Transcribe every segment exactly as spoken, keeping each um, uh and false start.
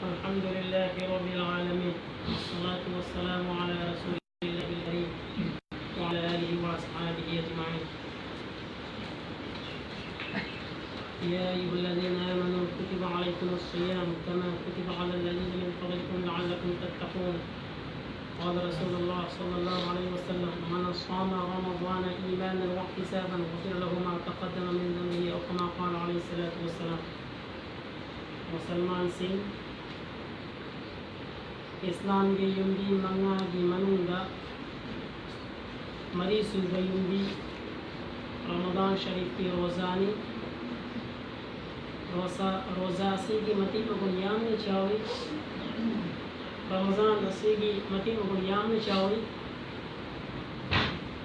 الحمد لله رب العالمين، والصلاة والسلام على رسول الله الكريم وعلى آله وأصحابه أجمعين. يا أيها الذين آمنوا كتب عليكم الصيام كما كتب على الذين من قبلكم لعلكم تتقون. قال رسول الله صلى الله عليه وسلم: من صام رمضان إيمانا واحتسابا غفر له ما تقدم من ذنبه، أو كما قال عليه الصلاة والسلام. މުސަލްމާން ސިން، އިސްލާމްގެ ޔުމްވީ މަންގާގެ މަނުންގަ މަރީސު ބަޔުންވީ ރަމަޟާން ޝަރީފްގެ ރޯޒާނީ، ރޯޒާ، ރޯޒާ އަސީގެ މަތިން އުގުން ޔާމްނި ޗާވި، ރަމަޟާން އަސީގެ މަތިން އުގުން ޔާމްނި ޗާވި،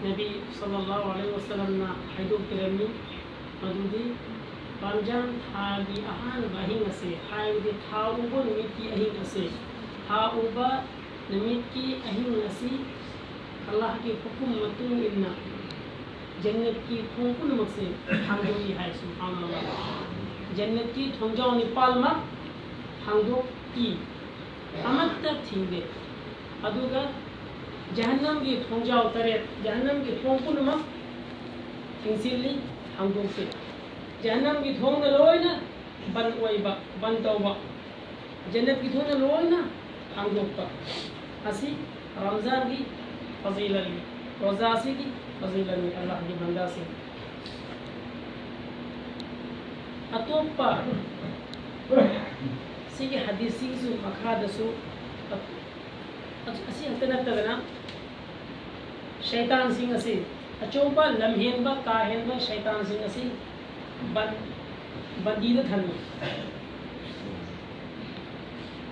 ނަބީ ޞައްލައްލާހު ޢަލައިހި ވަސައްލަމްނަށް ހައިދު ކިރެންމި މަދުދީ، ރަމްޟާން ތާގި އަހާން ވަހިން އަސޭ، ހާއިދި ތާއުބުން މިއްކި އަހިން އަސޭ، ހާއުބަ ނަމިއްކި އަހިން އަސީ، އައްލާހުގެ ޙުކުމް މަތުން އިންނަ ޖެންނަތްގެ ތުންކުނުމަކަށް ހަނދުވީ ހައި، ސުބްޙާނައްލާހް. ޖެންނަތްގެ ތޮންޖައު ނިއްޕާލުމަށް ހަނދުވީ. ހަމައަށްޓަށް ތިންވޭ. އަދުގަ ޖަހަންނަމްގެ ތޮންޖައު ތަރޭ، ޖަހަންނަމްގެ ތުންކުނުމަށް ތިންސިއްލި ހަނދުވީ. ޖަހަންނަމްގެ ތޮން ލޯތްނަ ބަން އޮއިބަ، ބަން ތައުބަ. ޖެންނަތްގެ ތޮން ލޯތްނަ ހަނދުވީ. އަސި ރަމްޟާންގެ ފަޟީލަތް، ރޯޒާ އަސީގެ ފަޟީލަތް އައްލާހުގެ ބަންދާ ސިން. އަތޮއްޕަ ސީގެ ޙަދީޘް ސިންސު މަކާދަސު އަ-، އަ-، އަސި ހަތަނައްޓަވެނަ ޝައިޠާން ސިން އަސި އަޗޯބަ ލަމްހޭންބަ ކާހޭންބަ ޝައިޠާން ސިން އަސި ބަން-، ބަންދީދަ ތަން.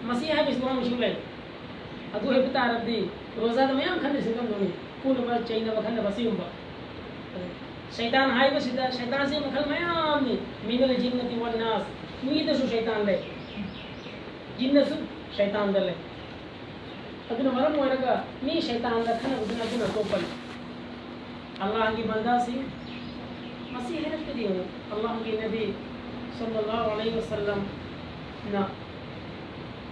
މަސީޙާ ބިސްވާ މުޝްކިލެއް. އަދު ހެބިތާ ރައްދީ ރޯޒާދަ މަޔާން ކަން ސިނގަން ނޫނީ. ކޫނު ބަ ޗައިނަ ވަކަން ވަސީމްބަ. ޝައިޠާން ހާއިބަ ސިދާ، ޝައިޠާން ސީ މަކަލް މަޔާމް މިނަލް ޖިންނަތި ވަންނާސް. މީދަސު ޝައިޠާން ދެ. ޖިންނަސު ޝައިޠާން ދަލެ. އަދުނަ ވަރަށް މޮޔަރަގަ މީ ޝައިޠާން ދަ ކަނަ އަދުނަ އަދުނަ ކޮޕަލް. އައްލާހުގެ ބަންދާ ސިން މަސީޙަ ހެރެއްކަދީ އައްލާހުގެ ނަބީ ޞައްލައްލާހު ޢަލައިހި ވަސައްލަމް ނަ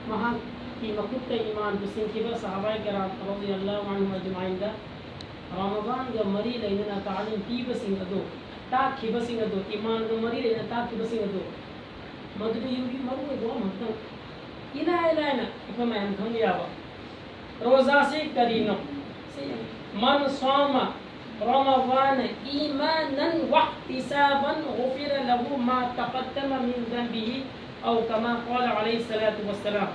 ꯃꯍꯥꯛꯀꯤ ꯃꯈꯨꯠꯇ ꯏꯃꯥꯟ ꯄꯨꯁꯤꯟꯈꯤꯕ ꯁꯍꯥꯕꯥꯏ ꯀꯔꯥꯝ ꯔꯗꯤꯌꯜꯂꯥꯍꯨ ꯑꯟꯍꯨꯝ ꯑꯖꯃꯥꯏꯟꯗ ꯔꯃꯗꯥꯟꯒ ꯃꯔꯤ ꯂꯩꯅꯅ ꯇꯥꯂꯤꯝ ꯄꯤꯕꯁꯤꯡ ꯑꯗꯨ, ꯇꯥꯛꯈꯤꯕꯁꯤꯡ ꯑꯗꯨ, ꯏꯃꯥꯟꯒ ꯃꯔꯤ ꯂꯩꯅꯅ ꯇꯥꯛꯈꯤꯕꯁꯤꯡ ꯑꯗꯨ, ꯃꯗꯨꯗ ꯌꯨꯝꯒꯤ ꯃꯔꯨꯑꯣꯏꯕ ꯋꯥꯐꯝ ꯈꯛꯇꯪ ꯏꯂꯥꯏ ꯂꯥꯏꯅ ꯑꯩꯈꯣꯏ ꯃꯌꯥꯝ ꯈꯪꯕ ꯌꯥꯕ꯫ ꯔꯣꯖꯥꯁꯤ ꯀꯔꯤꯅꯣ? من صام رمضان إيمانا واحتسابا غفر له ما تقدم من ذنبه، أو كما قال عليه الصلاة والسلام.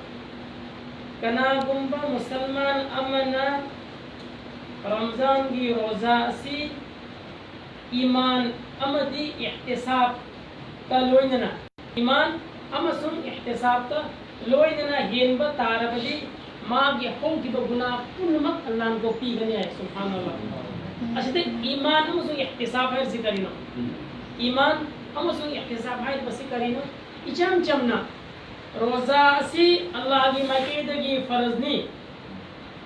ꯀꯅꯥꯒꯨꯝꯕ ꯃꯨꯁꯜꯃꯥꯟ ꯑꯃꯅ ꯔꯝꯖꯥꯟꯒꯤ ꯔꯣꯖꯥ ꯑꯁꯤ ꯏꯃꯥꯟ ꯑꯃꯗꯤ ꯏꯍꯇꯤꯁꯥꯕꯀ ꯂꯣꯏꯅꯅ, ꯏꯃꯥꯟ ꯑꯃꯁꯨꯡ ꯏꯍꯇꯤꯁꯥꯕꯀ ꯂꯣꯏꯅꯅ ꯍꯦꯟꯕ ꯇꯥꯔꯕꯗꯤ, ꯃꯥꯒꯤ ꯍꯧꯈꯤꯕ ꯒꯨꯅꯥ ꯄꯨꯝꯅꯃꯛ ꯑꯜꯂꯥꯍꯅ ꯀꯣꯛꯄꯤꯒꯅꯤ ꯍꯥꯏ꯫ ꯁꯨꯕꯍꯥꯅꯜꯂꯥꯍ꯫ ꯑꯁꯤꯗ ꯏꯃꯥꯟ ꯑꯃꯁꯨꯡ ꯏꯍꯇꯤꯁꯥꯕ ꯍꯥꯏꯕꯁꯤ ꯀꯔꯤꯅꯣ? ꯏꯃꯥꯟ ꯑꯃꯁꯨꯡ ꯏꯍꯇꯤꯁꯥꯕ ꯍꯥꯏꯕꯁꯤ ꯀꯔꯤꯅꯣ? ꯏꯆꯝ ꯆꯝꯅ, ꯔꯣꯖꯥ ꯑꯁꯤ ꯑꯜꯂꯥꯍꯒꯤ ꯃꯥꯏꯀꯩꯗꯒꯤ ꯐꯔꯖꯅꯤ꯫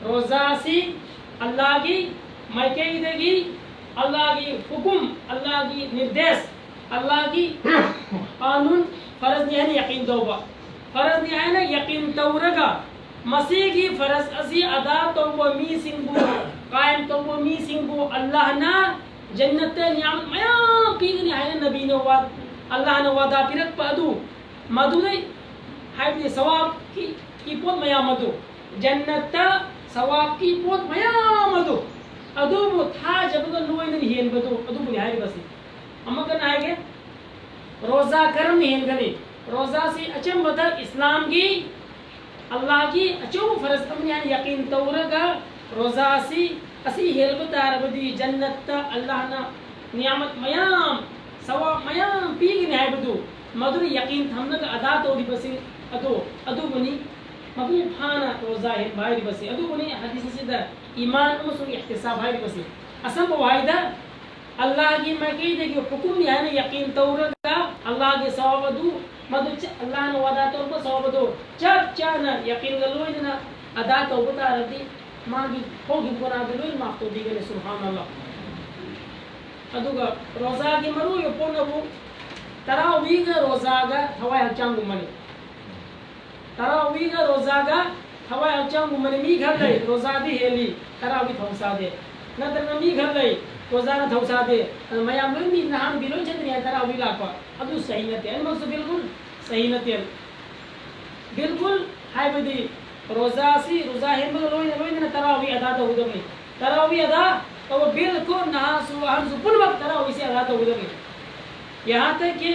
ꯔꯣꯖꯥ ꯑꯁꯤ ꯑꯜꯂꯥꯍꯒꯤ ꯃꯥꯏꯀꯩꯗꯒꯤ, ꯑꯜꯂꯥꯍꯒꯤ ꯍꯨꯀꯨꯝ, ꯑꯜꯂꯥꯍꯒꯤ ꯅꯤꯔꯗꯦꯁ, ꯑꯜꯂꯥꯍꯒꯤ ꯀꯥꯅꯨꯟ, ꯐꯔꯖꯅꯤ ꯍꯥꯏꯅ ꯌꯀꯤꯟ ꯇꯧꯕ꯫ ꯐꯔꯖꯅꯤ ꯍꯥꯏꯅ ꯌꯀꯤꯟ ꯇꯧꯔꯒ, ꯃꯁꯤꯒꯤ ꯐꯔꯖ ꯑꯁꯤ ꯑꯗꯥ ꯇꯧꯕ ꯃꯤꯁꯤꯡꯕꯨ, ꯀꯥꯌꯝ ꯇꯧꯕ ꯃꯤꯁꯤꯡꯕꯨ ꯑꯜꯂꯥꯍꯅ ꯖꯟꯅꯠꯇ ꯅꯤꯌꯥꯃꯠ ꯃꯌꯥꯝ ꯄꯤꯒꯅꯤ ꯍꯥꯏꯅ ꯅꯕꯤꯅ ꯋꯥ-, ꯑꯜꯂꯥꯍꯅ ꯋꯥꯗꯥ ꯄꯤꯔꯛꯄ ꯑꯗꯨ, ꯃꯗꯨꯗꯩ, ꯍꯥꯏꯕꯗꯤ ꯁꯋꯥꯕꯀꯤ, ꯀꯤ ꯄꯣꯠ ꯃꯌꯥꯝ ꯑꯗꯨ, ꯖꯟꯅꯠꯇ ꯁꯋꯥꯕꯀꯤ ꯄꯣꯠ ꯃꯌꯥꯝ ꯑꯗꯨ, ꯑꯗꯨꯕꯨ ꯊꯥꯖꯕꯒ ꯂꯣꯏꯅꯅ ꯍꯦꯟꯕꯗꯨ, ꯑꯗꯨꯕꯨꯅꯤ ꯍꯥꯏꯔꯤꯕꯁꯤ꯫ ꯑꯃꯨꯛꯀ ꯍꯥꯏꯒꯦ, ꯔꯣꯖꯥ ꯀꯔꯝꯅ ꯍꯦꯟꯒꯅꯤ? ꯔꯣꯖꯥꯁꯤ ꯑꯆꯝꯕꯗ ꯏꯁꯂꯥꯝꯒꯤ, ꯑꯜꯂꯥꯍꯒꯤ ꯑꯆꯧꯕ ꯐꯔꯖ ꯑꯃꯅꯤ ꯍꯥꯏꯅ ꯌꯀꯤꯟ ꯇꯧꯔꯒ, ꯔꯣꯖꯥ ꯑꯁꯤ, ꯑꯁꯤ ꯍꯦꯜꯕ ꯇꯥꯔꯕꯗꯤ ꯖꯟꯅꯠꯇ ꯑꯜꯂꯥꯍꯅ ꯅꯤꯌꯥꯃꯠ ꯃꯌꯥꯝ, ꯁꯋꯥꯕ ꯃꯌꯥꯝ ꯄꯤꯒꯅꯤ ꯍꯥꯏꯕꯗꯨ, ꯃꯗꯨꯗ ꯌꯀꯤꯟ ꯊꯝꯂꯒ ꯑꯗꯥ ꯇꯧꯔꯤꯕꯁꯤꯡ ꯑꯗꯨ, ꯑꯗꯨꯕꯨꯅꯤ ꯃꯄꯨꯡ ꯐꯥꯅ ꯔꯣꯖꯥ ꯍꯦꯟꯕ ꯍꯥꯏꯔꯤꯕꯁꯤ꯫ ꯑꯗꯨꯕꯨꯅꯤ ꯍꯗꯤꯁ ꯑꯁꯤꯗ ꯏꯃꯥꯟ ꯑꯃꯁꯨꯡ ꯏꯍꯇꯤꯁꯥꯕ ꯍꯥꯏꯔꯤꯕꯁꯤ꯫ ꯑꯁꯝꯕ ꯋꯥꯍꯩꯗ, ꯑꯜꯂꯥꯍꯒꯤ ꯃꯥꯏꯀꯩꯗꯒꯤ ꯍꯨꯀꯨꯝꯅꯤ ꯍꯥꯏꯅ ꯌꯀꯤꯟ ꯇꯧꯔꯒ, ꯑꯜꯂꯥꯍꯒꯤ ꯁꯋꯥꯕ ꯑꯗꯨ, ꯃꯗꯨ ꯆ-, ꯑꯜꯂꯥꯍꯅ ꯋꯥꯗꯥ ꯇꯧꯔꯛꯄ ꯁꯋꯥꯕ ꯑꯗꯨ ꯆꯞ ꯆꯥꯅ ꯌꯀꯤꯟꯒ ꯂꯣꯏꯅꯅ ꯑꯗꯥ ꯇꯧꯕ ꯇꯥꯔꯕꯗꯤ, ꯃꯥꯒꯤ ꯍꯧꯈꯤꯕ ꯒꯨꯅꯥꯗꯨ ꯂꯣꯏꯅ ꯃꯥꯐ ꯇꯧꯕꯤꯒꯅꯤ꯫ ꯁꯨꯕꯍꯥꯅꯜꯂꯥꯍ꯫ ꯑꯗꯨꯒ ꯔꯣꯖꯥꯒꯤ ꯃꯔꯨꯑꯣꯏꯕ ꯄꯣꯠꯅꯕꯨ ꯇꯔꯥꯋꯤꯒ ꯔꯣꯖꯥꯒ ꯊꯋꯥꯏ ꯍꯛꯆꯥꯡꯒꯨꯝꯕꯅꯤ꯫ ꯇꯔꯥꯋꯤꯒ ꯔꯣꯖꯥꯒ ꯊꯋꯥꯏ ꯍꯛꯆꯥꯡꯒꯨꯝꯕꯅꯤ꯫ ꯃꯤ ꯈꯔ ꯂꯩ ꯔꯣꯖꯥꯗꯤ ꯍꯦꯜꯂꯤ, ꯇꯔꯥꯋꯤ ꯊꯧꯁꯥꯗꯦ꯫ ꯅꯠꯇ꯭ꯔꯒ ꯃꯤ ꯈꯔ ꯂꯩ ꯔꯣꯖꯥꯅ ꯊꯧꯁꯥꯗꯦ꯫ ꯑꯗꯨ ꯃꯌꯥꯝ ꯂꯣꯏ ꯃꯤ ꯅꯍꯥꯟꯕꯤ ꯂꯣꯏ ꯆꯠꯇ꯭ꯔꯤꯉꯩ ꯇꯔꯥꯋꯤ ꯂꯥꯛꯄ꯫ ꯑꯗꯨ ꯁꯍꯤ ꯅꯠꯇꯦ꯫ ꯑꯅꯤꯃꯛꯁꯨ ꯕꯤꯜꯀꯨꯜ ꯁꯍꯤ ꯅꯠꯇꯦ꯫ ꯕꯤꯜꯀꯨꯜ ꯍꯥꯏꯕꯗꯤ ꯔꯣꯖꯥꯁꯤ, ꯔꯣꯖꯥ ꯍꯦꯟꯕꯒ ꯂꯣꯏꯅ ꯂꯣꯏꯅꯅ ꯇꯔꯥꯋꯤ ꯑꯗꯥ ꯇꯧꯒꯗꯕꯅꯤ꯫ ꯇꯔꯥꯋꯤ ꯑꯗꯥ ꯇꯧꯕ ꯕꯤꯜꯀꯨꯜ ꯅꯍꯥꯁꯨ ꯑꯍꯟꯁꯨ ꯄꯨꯝꯅꯃꯛ ꯇꯔꯥꯋꯤꯁꯤ ꯑꯗꯥ ꯇꯧꯒꯗꯕꯅꯤ꯫ ꯌꯍꯥꯟ ꯇꯛ ꯀꯤ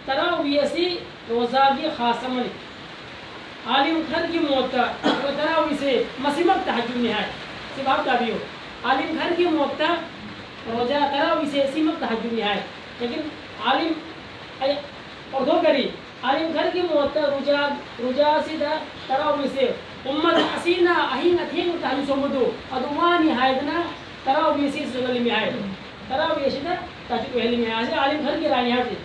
ꯇꯔꯥꯋꯤ ꯑꯁꯤ ꯔꯣꯖꯥꯒꯤ ꯈꯥꯁ ꯑꯃꯅꯤ꯫ ꯑꯥꯂꯤꯝ ꯈꯔꯒꯤ ꯃꯣꯠꯇ ꯇꯔꯥꯋꯤꯁꯦ ꯃꯁꯤꯃꯛ ꯇꯍꯖꯨꯗꯅꯤ ꯍꯥꯏ꯫ ꯁꯤ ꯚꯥꯞ ꯇꯥꯕꯤꯌꯨ꯫ ꯑꯥꯂꯤꯝ ꯈꯔꯒꯤ ꯃꯣꯠꯇ ꯔꯣꯖꯥ ꯇꯔꯥꯋꯤꯁꯦ ꯁꯤꯃꯛ ꯇꯍꯖꯨꯗꯅꯤ ꯍꯥꯏ꯫ ꯂꯦꯀꯤꯟ ꯑꯥꯂꯤꯝ ꯑꯩ ꯑꯣꯔꯊꯣ ꯀꯔꯤ? ꯑꯥꯂꯤꯝ ꯈꯔꯒꯤ ꯃꯣꯠꯇ ꯔꯣꯖꯥ, ꯔꯣꯖꯥ ꯑꯁꯤꯗ ꯇꯔꯥꯋꯤꯁꯦ ꯎꯝꯃꯠ ꯑꯁꯤꯅ ꯑꯍꯤꯡ ꯑꯊꯦꯡꯕ ꯇꯍꯖꯨꯗ ꯁꯣꯟꯕꯗꯨ ꯑꯗꯨ ꯋꯥꯅꯤ ꯍꯥꯏꯗꯅ ꯇꯔꯥꯋꯤ ꯑꯁꯤ ꯁꯣꯜꯍꯜꯂꯤꯃꯤ ꯍꯥꯏ꯫ ꯇꯔꯥꯋꯤ ꯑꯁꯤꯗ ꯇꯍꯖꯨꯗ ꯑꯣꯏꯍꯜꯂꯤꯃꯤ ꯍꯥꯏ꯫ ꯑꯁꯤ ꯑꯥꯂꯤꯝ ꯈꯔꯒꯤ ꯔꯥꯏꯅꯤ ꯍꯥꯏꯁꯦ꯫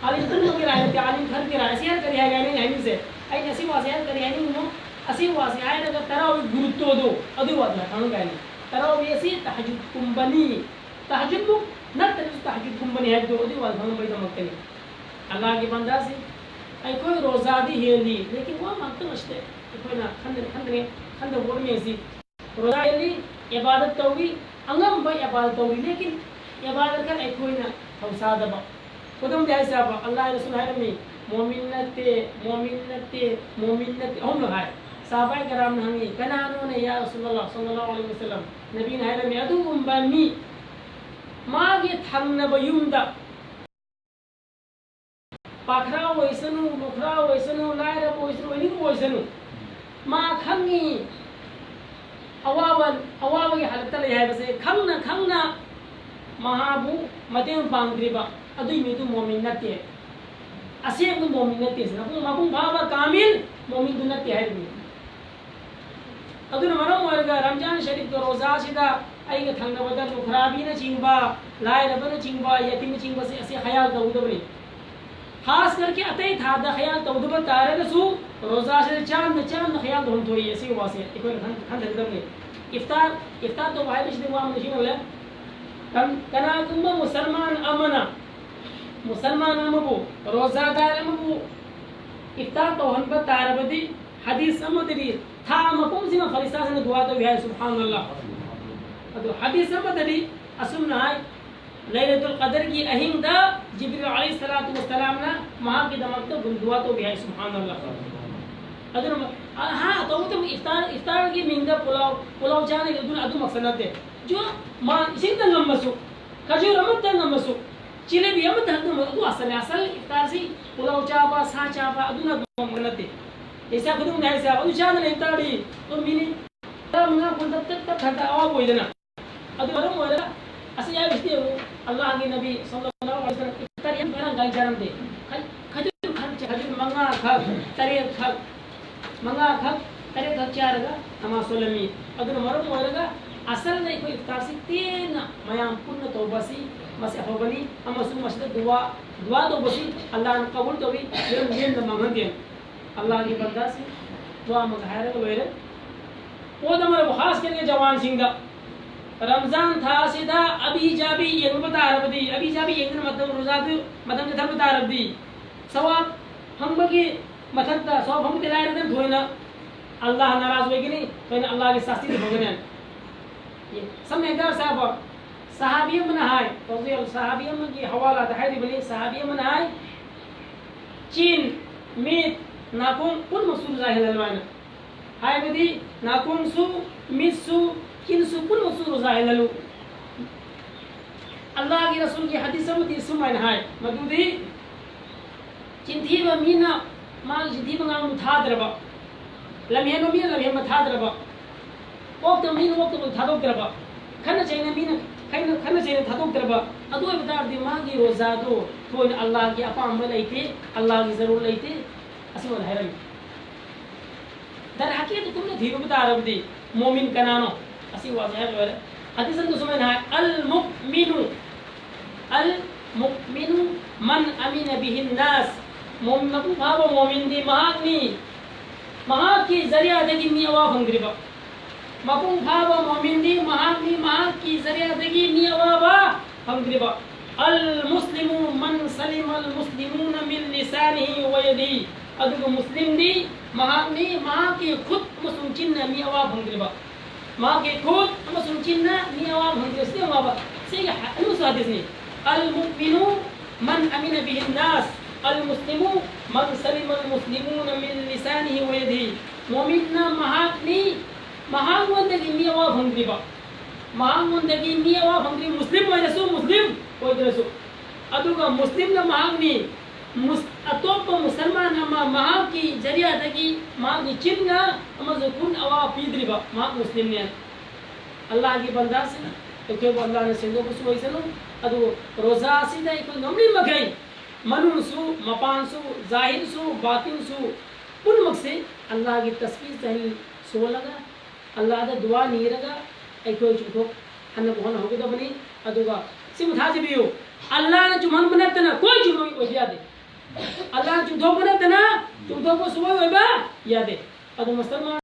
ꯑꯥꯂꯤꯝ ꯄꯨꯝꯅꯃꯛꯀꯤ ꯔꯥꯏ ꯅꯠꯇꯦ, ꯑꯥꯂꯤꯝ ꯈꯔꯒꯤ ꯔꯥꯏ꯫ ꯑꯁꯤ ꯍꯥꯏꯔ ꯀꯔꯤ ꯍꯥꯏꯒꯦ ꯍꯥꯏꯅ ꯑꯩꯅ ꯍꯥꯏꯅꯤꯡꯉꯤꯁꯦ? ꯑꯩꯅ ꯑꯁꯤ ꯋꯥꯁꯦ ꯍꯥꯏꯔ ꯀꯔꯤ ꯍꯥꯏꯅꯤꯡꯉꯤꯅꯣ? ꯑꯁꯤ ꯋꯥꯁꯦ ꯍꯥꯏꯔꯒ ꯇꯔꯥꯋꯤ ꯒꯨꯔꯨꯇꯣꯗꯣ ꯑꯗꯨꯒꯤ ꯋꯥꯗꯨ ꯈꯪꯍꯟꯒꯦ ꯍꯥꯏꯅꯤ꯫ ꯇꯔꯥꯋꯤ ꯑꯁꯤ ꯇꯍꯖꯨꯗꯀꯨꯝꯕꯅꯤ, ꯇꯍꯖꯨꯗꯃꯨꯛ ꯅꯠꯇ꯭ꯔꯁꯨ ꯇꯍꯖꯨꯗꯀꯨꯝꯕꯅꯤ ꯍꯥꯏꯕꯗꯣ ꯑꯗꯨꯒꯤ ꯋꯥꯗꯨ ꯈꯪꯍꯟꯕꯒꯤꯗꯃꯛꯇꯅꯤ꯫ ꯑꯜꯂꯥꯍꯒꯤ ꯕꯟꯗꯥꯁꯤ, ꯑꯩꯈꯣꯏ ꯔꯣꯖꯥꯗꯤ ꯍꯦꯜꯂꯤ, ꯂꯦꯀꯤꯟ ꯋꯥ ꯉꯥꯛꯇꯪ ꯑꯁꯤꯗ ꯑꯩꯈꯣꯏꯅ ꯈꯟꯗꯅ ꯈꯟꯗꯅ ꯈꯟꯗꯕ ꯄꯣꯠ ꯑꯃ ꯌꯦꯡꯁꯤ꯫ ꯔꯣꯖꯥ ꯍꯦꯜꯂꯤ, ꯏꯕꯥꯗꯠ ꯇꯧꯏ, ꯑꯉꯝꯕ ꯏꯕꯥꯗꯠ ꯇꯧꯏ, ꯂꯦꯀꯤꯟ ꯏꯕꯥꯗꯠ ꯈꯔ ꯑꯩꯈꯣꯏꯅ ꯊꯧꯁꯥꯗꯕ꯫ ꯈꯨꯗꯝꯗꯤ ꯍꯥꯏꯁꯥꯕ, ꯑꯜꯂꯥꯍ ꯔꯁꯨꯜ ꯍꯥꯏꯔꯝꯃꯤ, "ꯃꯣꯃꯤꯟ ꯅꯠꯇꯦ, ꯃꯣꯃꯤꯟ ꯅꯠꯇꯦ, ꯃꯣꯃꯤꯟ ꯅꯠꯇꯦ" ꯑꯍꯨꯝꯂꯛ ꯍꯥꯏ꯫ ꯁꯍꯥꯕꯥꯏ ꯀꯔꯥꯝꯅ ꯍꯪꯉꯤ, "ꯀꯅꯥꯅꯣꯅꯦ ꯌꯥ ꯔꯁꯨꯂꯜꯂꯥꯍ ꯁꯜꯂꯜꯂꯥꯍꯨ ꯑꯂꯩꯍꯤ ꯋꯁꯜꯂꯝ?" ꯅꯕꯤꯅ ꯍꯥꯏꯔꯝꯃꯤ, "ꯑꯗꯨꯒꯨꯝꯕ ꯃꯤ, ꯃꯥꯒꯤ ꯊꯪꯅꯕ ꯌꯨꯝꯗ ꯄꯥꯈ꯭ꯔꯥ ꯑꯣꯏꯁꯅꯨ, ꯂꯨꯈ꯭ꯔꯥ ꯑꯣꯏꯁꯅꯨ, ꯂꯥꯏꯔꯕ ꯑꯣꯏꯁꯅꯨ, ꯑꯣꯏꯅꯤꯡꯕ ꯑꯣꯏꯁꯅꯨ, ꯃꯥ ꯈꯪꯉꯤ ꯑꯋꯥꯕ, ꯑꯋꯥꯕꯒꯤ ꯍꯥꯂꯠꯇ ꯂꯩ ꯍꯥꯏꯕꯁꯦ ꯈꯪꯅ ꯈꯪꯅ ꯃꯍꯥꯕꯨ ꯃꯇꯦꯡ ꯄꯥꯡꯗ꯭ꯔꯤꯕ ꯑꯗꯨꯏ ꯃꯤꯗꯨ ꯃꯣꯃꯤꯟ ꯅꯠꯇꯦ, ꯑꯁꯦꯡꯕ ꯃꯣꯃꯤꯟ ꯅꯠꯇꯦ꯫ ꯃꯄꯨꯡ, ꯃꯄꯨꯡ ꯐꯥꯕ ꯀꯥꯃꯤꯜ ꯃꯣꯃꯤꯟꯗꯨ ꯅꯠꯇꯦ ꯍꯥꯏꯕꯅꯤ꯫ ꯑꯗꯨꯅ ꯃꯔꯝ ꯑꯣꯏꯔꯒ ꯔꯝꯖꯥꯟ ꯁꯔꯤꯐꯀꯤ ꯔꯣꯖꯥꯁꯤꯗ ꯑꯩꯒ ꯊꯪꯅꯕꯗ ꯂꯨꯈ꯭ꯔꯥꯕꯤꯅꯆꯤꯡꯕ, ꯂꯥꯏꯔꯕꯅꯆꯤꯡꯕ, ꯌꯥꯇꯤꯝꯅꯆꯤꯡꯕꯁꯦ ꯑꯁꯤ ꯈꯌꯥꯜ ꯇꯧꯒꯗꯕꯅꯤ꯫ ꯈꯥꯁ ꯀꯔꯀꯦ ꯑꯇꯩ ꯊꯥꯗ ꯈꯌꯥꯜ ꯇꯧꯗꯕ ꯇꯥꯔꯒꯁꯨ ꯔꯣꯖꯥꯁꯤꯗ ꯆꯥꯝꯗ ꯆꯥꯝꯗ ꯈꯌꯥꯜ ꯇꯧꯍꯟꯊꯣꯛꯏ꯫ ꯑꯁꯤꯒꯤ ꯋꯥꯁꯦ ꯑꯩꯈꯣꯏꯅ ꯈꯟ-, ꯈꯟꯊꯒꯗꯕꯅꯤ꯫ ꯏꯐꯇꯥꯔ, ꯏꯐꯇꯥꯔ ꯇꯧꯕ ꯍꯥꯏꯕꯁꯤꯗꯤ ꯋꯥ ꯑꯃ ꯅꯤꯡꯁꯤꯡꯍꯜꯂꯦ꯫ ꯀꯟ-, ꯀꯅꯥꯒꯨꯝꯕ ꯃꯨꯁꯜꯃꯥꯟ ꯑꯃꯅ ꯃꯨꯁꯜꯃꯥꯟ ꯑꯃꯕꯨ, ꯔꯣꯖꯥꯗꯥꯔ ꯑꯃꯕꯨ ꯏꯐ꯭ꯇꯥꯔ ꯇꯧꯍꯟꯕ ꯇꯥꯔꯕꯗꯤ, ꯍꯗꯤꯁ ꯑꯃꯗꯗꯤ ꯊꯥ ꯃꯄꯨꯝꯁꯤꯃ ꯐꯔꯤꯁꯇꯥꯁꯤꯡꯅ ꯗꯨꯋꯥ ꯇꯧꯏ ꯍꯥꯏ, ꯁꯨꯕꯍꯥꯅꯜꯂꯥꯍ꯫ ꯑꯗꯨ ꯍꯗꯤꯁ ꯑꯃꯗꯗꯤ ꯑꯁꯨꯝꯅ ꯍꯥꯏ, ꯂꯩꯂꯇꯨꯜ ꯀꯗꯔꯒꯤ ꯑꯍꯤꯡꯗ ꯖꯤꯕ꯭ꯔꯤꯜ ꯑꯂꯩꯍꯤ ꯁꯂꯥꯇꯨ ꯋꯁꯁꯂꯥꯝꯅ ꯃꯍꯥꯛꯀꯤꯗꯃꯛꯇ ꯗꯨꯋꯥ ꯇꯧꯏ ꯍꯥꯏ, ꯁꯨꯕꯍꯥꯅꯜꯂꯥꯍ꯫ ꯑꯗꯨꯅ, ꯑ, ꯍꯥ, ꯇꯧꯕꯇꯕꯨ ꯏꯐ꯭ꯇꯥꯔ, ꯏꯐ꯭ꯇꯥꯔꯒꯤ ꯃꯤꯡꯗ ꯄꯨꯂꯥꯎ, ꯄꯨꯂꯥꯎ ꯆꯥꯅꯩ, ꯑꯗꯨꯅ ꯑꯗꯨꯃꯛꯁꯨ ꯅꯠꯇꯦ꯫ ꯖꯨ-, ꯃꯥ ꯏꯁꯤꯡꯇ ꯉꯝꯃꯁꯨ, ꯈꯖꯨꯔ ꯑꯃꯠꯇ ꯉꯝꯃꯁꯨ, ꯖꯤꯂꯦꯕꯤ ꯑꯃꯠꯇ ꯉꯝꯃꯁꯨ, ꯑꯗꯨ ꯑꯁꯜꯅꯦ꯫ ꯑꯁꯜ ꯏꯐ꯭ꯇꯥꯔꯁꯤ ꯄꯨꯂꯥꯎ ꯆꯥꯕ, ꯁꯥ ꯆꯥꯕ, ꯑꯗꯨꯅ ꯉꯝꯕ ꯅꯠꯇꯦ꯫ ꯏꯁꯥ ꯈꯨꯗꯤꯡꯃꯛ ꯍꯥꯏꯁꯦ, ꯑꯗꯨ ꯆꯥꯗꯅ ꯏꯐ꯭ꯇꯥꯔꯗꯤ ꯑꯗꯨꯝ ꯃꯤꯅꯤꯠ ꯇꯔꯥꯃꯉꯥ ꯀꯨꯟꯗ ꯇꯠ ꯇꯠ ꯊꯥꯗ ꯑꯋꯥꯕ ꯑꯣꯏꯗꯅ꯫ ꯑꯗꯨ ꯃꯔꯝ ꯑꯣꯏꯔꯒ ꯑꯁꯤ ꯍꯥꯏꯕꯁꯤꯗꯤ ꯑꯃꯨꯛ ꯑꯜꯂꯥꯍꯒꯤ ꯅꯕꯤ ꯁꯜꯂꯜꯂꯥꯍꯨ ꯑꯂꯩꯍꯤ ꯋꯁꯜꯂꯝ ꯏꯐ꯭ꯇꯥꯔ ꯌꯥꯝ ꯃꯔꯥꯡ ꯀꯥꯏꯅ ꯆꯥꯔꯝꯗꯦ꯫ ꯈ-, ꯈꯖꯤꯛ ꯈꯔ ꯆꯥ-, ꯈꯖꯤꯛ ꯃꯉꯥ ꯈꯛ, ꯇꯔꯦꯠ ꯈꯛ, ꯃꯉꯥ ꯈꯛ, ꯇꯔꯦꯠ ꯈꯛ ꯆꯥꯔꯒ ꯅꯃꯥꯖ ꯁꯣꯜꯂꯝꯃꯤ꯫ ꯑꯗꯨꯅ ꯃꯔꯝ ꯑꯣꯏꯔꯒ ꯑꯁꯜꯅ ꯑꯩꯈꯣꯏ ꯏꯐ꯭ꯇꯥꯔꯁꯤ ꯇꯦꯟꯅ ꯃꯌꯥꯝ ꯄꯨꯟꯅ ꯇꯧꯕꯁꯤ ꯃꯁꯤ ꯑꯐꯕꯅꯤ, ꯑꯃꯁꯨꯡ ꯃꯁꯤꯗ ꯗꯨꯋꯥ, ꯗꯨꯋꯥ ꯇꯧꯕꯁꯤ ꯑꯜꯂꯥꯍꯅ ꯀꯕꯨꯜ ꯇꯧꯏ, ꯂꯦꯝ-, ꯂꯦꯝꯅ ꯃꯥꯡꯍꯟꯗꯦ꯫ ꯑꯜꯂꯥꯍꯒꯤ ꯕꯟꯗꯥꯁꯤꯡ, ꯋꯥ ꯑꯃꯒ ꯍꯥꯏꯔꯒ ꯂꯣꯏꯔꯦ꯫ ꯄꯣꯠ ꯑꯃꯅꯕꯨ ꯈꯥꯁ ꯀꯔꯤꯒ ꯖꯋꯥꯟꯁꯤꯡꯗ ꯔꯝꯖꯥꯟ ꯊꯥ ꯑꯁꯤꯗ ꯑꯕꯤ ꯖꯥꯕꯤ ꯌꯦꯡꯂꯨꯕ ꯇꯥꯔꯕꯗꯤ, ꯑꯕꯤ ꯖꯥꯕꯤ ꯌꯦꯡꯗꯨꯅ ꯃꯇꯝ, ꯔꯣꯖꯥꯗꯨ ꯃꯇꯝ ꯆꯠꯊꯕ ꯇꯥꯔꯕꯗꯤ, ꯁꯋꯥꯕ ꯐꯪꯕꯒꯤ ꯃꯊꯛꯇ, ꯁꯋꯥꯕ ꯐꯪꯕꯗꯤ ꯂꯥꯏꯔꯗꯅ ꯊꯣꯏꯅ ꯑꯜꯂꯥꯍ ꯅꯥꯔꯥꯖ ꯑꯣꯏꯒꯅꯤ, ꯊꯣꯏꯅ ꯑꯜꯂꯥꯍꯒꯤ ꯁꯥꯁꯇꯤꯗ ꯐꯪꯒꯅꯤ꯫ ꯁꯝꯅ ꯍꯦꯛꯇ ꯁꯥꯕ, ꯁꯍꯥꯕꯤ ꯑꯃꯅ ꯍꯥꯏ, ꯇꯧꯖꯩ ꯁꯍꯥꯕꯤ ꯑꯃꯒꯤ ꯍꯋꯥꯂꯥꯗ ꯍꯥꯏꯔꯤꯕꯅꯤ, ꯁꯍꯥꯕꯤ ꯑꯃꯅ ꯍꯥꯏ, ꯆꯤꯟ, ꯃꯤꯠ, ꯅꯥꯀꯣꯡ ꯄꯨꯝꯅꯃꯛꯁꯨ ꯔꯣꯖꯥ ꯍꯦꯜꯍꯜꯂꯣ ꯍꯥꯏꯅ꯫ ꯍꯥꯏꯕꯗꯤ ꯅꯥꯀꯣꯡꯁꯨ, ꯃꯤꯠꯁꯨ, ꯆꯤꯟꯁꯨ ꯄꯨꯝꯅꯃꯛꯁꯨ ꯔꯣꯖꯥ ꯍꯦꯜꯍꯜꯂꯨ꯫ ꯑꯜꯂꯥꯍꯒꯤ ꯔꯁꯨꯜꯒꯤ ꯍꯗꯤꯁ ꯑꯃꯗꯤ ꯁꯨꯃꯥꯏꯅ ꯍꯥꯏ, ꯃꯗꯨꯗꯤ ꯆꯤꯟꯊꯤꯕ ꯃꯤꯅ ꯃꯥꯒꯤ ꯆꯤꯟꯊꯤꯕ ꯉꯥꯡꯕ ꯊꯥꯗ꯭ꯔꯕ, ꯂꯝꯍꯦꯟꯕ ꯃꯤꯅ ꯂꯝꯍꯦꯟꯕ ꯊꯥꯗ꯭ꯔꯕ, ꯑꯣꯛꯇꯕ ꯃꯤꯅ ꯑꯣꯛꯇꯕ ꯊꯥꯗꯣꯛꯇ꯭ꯔꯕ, ꯈꯠꯅ ꯆꯩꯅ ꯃꯤꯅ ꯈꯠꯅ, ꯈꯠꯅ ꯆꯩꯅ ꯊꯥꯗꯣꯛꯇ꯭ꯔꯕ, ꯑꯗꯨ ꯑꯣꯏꯕ ꯇꯥꯔꯗꯤ ꯃꯥꯒꯤ ꯔꯣꯖꯥꯗꯨ ꯊꯣꯏꯅ ꯑꯜꯂꯥꯍꯒꯤ ꯑꯄꯥꯝꯕ ꯂꯩꯇꯦ, ꯑꯜꯂꯥꯍꯒꯤ ꯖꯔꯨꯔ ꯂꯩꯇꯦ꯫ ꯑꯁꯤꯃꯥꯏꯅ ꯍꯥꯏꯔꯝꯃꯤ꯫ ꯗꯔ ꯍꯀꯤꯀꯠꯇ ꯀꯨꯞꯅ ꯊꯤꯔꯨꯕ ꯇꯥꯔꯕꯗꯤ ꯃꯣꯃꯤꯟ ꯀꯅꯥꯅꯣ? ꯑꯁꯤ ꯋꯥꯁꯦ ꯍꯥꯏꯕ ꯂꯣꯏꯔꯦ꯫ ꯍꯗꯤꯁ ꯑꯃꯗ ꯁꯨꯃꯥꯏꯅ ꯍꯥꯏ, "ꯑꯜ ꯃꯨꯛꯃꯤꯅꯨ, ꯑꯜ ꯃꯨꯛꯃꯤꯅꯨ ꯃꯟ ꯑꯃꯤꯅ ꯕꯤꯍꯤꯟ ꯅꯥꯁ"꯫ ꯃꯣꯃꯤꯟ, ꯃꯄꯨꯡ ꯐꯥꯕ ꯃꯣꯃꯤꯟꯗꯤ ꯃꯍꯥꯛꯅꯤ, ꯃꯍꯥꯛꯀꯤ ꯖꯔꯤꯌꯥꯗꯒꯤ ꯃꯤ ꯑꯋꯥ ꯐꯪꯗ꯭ꯔꯤꯕ꯫ ꯃꯄꯨꯡ ꯐꯥꯕ ꯃꯣꯃꯤꯟꯗꯤ ꯃꯍꯥꯛꯅꯤ, ꯃꯍꯥꯛꯀꯤ ꯖꯔꯤꯌꯥꯗꯒꯤ ꯃꯤ ꯑꯋꯥꯕ ꯐꯪꯗ꯭ꯔꯤꯕ꯫ "ꯑꯜ ꯃꯨꯁꯂꯤꯃꯨ ꯃꯟ ꯁꯂꯤꯃ ꯑꯜ ꯃꯨꯁꯂꯤꯃꯨꯅ ꯃꯤꯟ ꯂꯤꯁꯥꯅꯤꯍꯤ ꯋ ꯌꯗꯤꯍꯤ"꯫ ꯑꯗꯨꯒ ꯃꯨꯁꯂꯤꯝꯗꯤ ꯃꯍꯥꯛꯅꯤ, ꯃꯍꯥꯛꯀꯤ ꯈꯨꯠ ꯑꯃꯁꯨꯡ ꯆꯤꯟꯅ ꯃꯤ ꯑꯋꯥ ꯐꯪꯗ꯭ꯔꯤꯕ꯫ ꯃꯍꯥꯛꯀꯤ ꯈꯨꯠ ꯑꯃꯁꯨꯡ ꯆꯤꯟꯅ ꯃꯤ ꯑꯋꯥ ꯐꯪꯗ꯭ꯔꯤꯕ꯫ ꯁꯤꯗꯤ ꯑꯋꯥꯕ꯫ ꯁꯤꯒꯤ ꯍ-, ꯑꯅꯨꯁꯨ ꯍꯗꯤꯁꯅꯤ꯫ "المؤمن من أمن به الناس، المسلم من سلم المسلمون من لسانه ويده." ꯃꯣꯃꯤꯟꯅ ꯃꯍꯥꯛꯅꯤ, ꯃꯍꯥꯛꯉꯣꯟꯗꯒꯤ ꯃꯤ ꯑꯋꯥ ꯐꯪꯗ꯭ꯔꯤꯕ꯫ ꯃꯍꯥꯛꯉꯣꯟꯗꯒꯤ ꯃꯤ ꯑꯋꯥ ꯐꯪꯗ꯭ꯔꯤ, ꯃꯨꯁꯂꯤꯝ ꯑꯣꯏꯔꯁꯨ, ꯃꯨꯁꯂꯤꯝ ꯑꯣꯏꯗ꯭ꯔꯁꯨ꯫ ꯑꯗꯨꯒ ꯃꯨꯁꯂꯤꯝꯅ ꯃꯍꯥꯛꯅꯤ, ꯃꯨꯁ-, ꯑꯇꯣꯞꯄ ꯃꯨꯁꯜꯃꯥꯟ ꯑꯃ ꯃꯍꯥꯛꯀꯤ ꯖꯔꯤꯌꯥꯗꯒꯤ ꯃꯍꯥꯛꯀꯤ ꯆꯤꯟꯅ ꯑꯃꯁꯨꯡ ꯈꯨꯠꯅ ꯑꯋꯥ ꯄꯤꯗ꯭ꯔꯤꯕ, ꯃꯍꯥꯛ ꯃꯨꯁꯂꯤꯝꯅꯦ꯫ ꯑꯜꯂꯥꯍꯒꯤ ꯕꯟꯗꯥꯁꯤꯡ, ꯑꯩꯈꯣꯏꯕꯨ ꯑꯜꯂꯥꯍꯅ ꯁꯦꯡꯗꯣꯛꯄꯁꯨ ꯑꯣꯏꯁꯅꯨ꯫ ꯑꯗꯨꯕꯨ ꯔꯣꯖꯥ ꯑꯁꯤꯗ ꯑꯩꯈꯣꯏ ꯉꯝꯂꯤ ꯃꯈꯩ ꯃꯅꯨꯡꯁꯨ, ꯃꯄꯥꯟꯁꯨ, ꯖꯥꯍꯤꯔꯁꯨ, ꯕꯥꯇꯤꯟꯁꯨ ꯄꯨꯝꯅꯃꯛꯁꯤ ꯑꯜꯂꯥꯍꯒꯤ ꯇꯁꯕꯤꯍ ꯇꯍꯂꯤꯜ ꯁꯣꯜꯂꯒ ꯑꯜꯂꯥꯍꯗ ꯗꯨꯋꯥ ꯅꯤꯔꯒ ꯑꯩꯈꯣꯏ ꯆꯨꯝꯊꯣꯛꯍꯟꯅꯕ ꯍꯣꯠꯅꯍꯧꯒꯗꯕꯅꯤ꯫ ꯑꯗꯨꯒ ꯁꯤꯃ ꯊꯥꯖꯕꯤꯌꯨ, ꯑꯜꯂꯥꯍꯅ ꯆꯨꯝꯍꯟꯕ ꯅꯠꯇꯅ ꯀꯣꯏ ꯆꯨꯝꯕ ꯑꯣꯏꯕ ꯌꯥꯗꯦ꯫ ꯑꯜꯂꯥꯍꯅ ꯆꯨꯝꯊꯣꯛꯄ ꯅꯠꯇꯅ ꯆꯨꯝꯊꯣꯛꯄ ꯁꯨꯡꯑꯣꯏ ꯑꯣꯏꯕ ꯌꯥꯗꯦ꯫ ꯑꯗꯨ ꯃꯨꯁꯜꯃꯥꯟ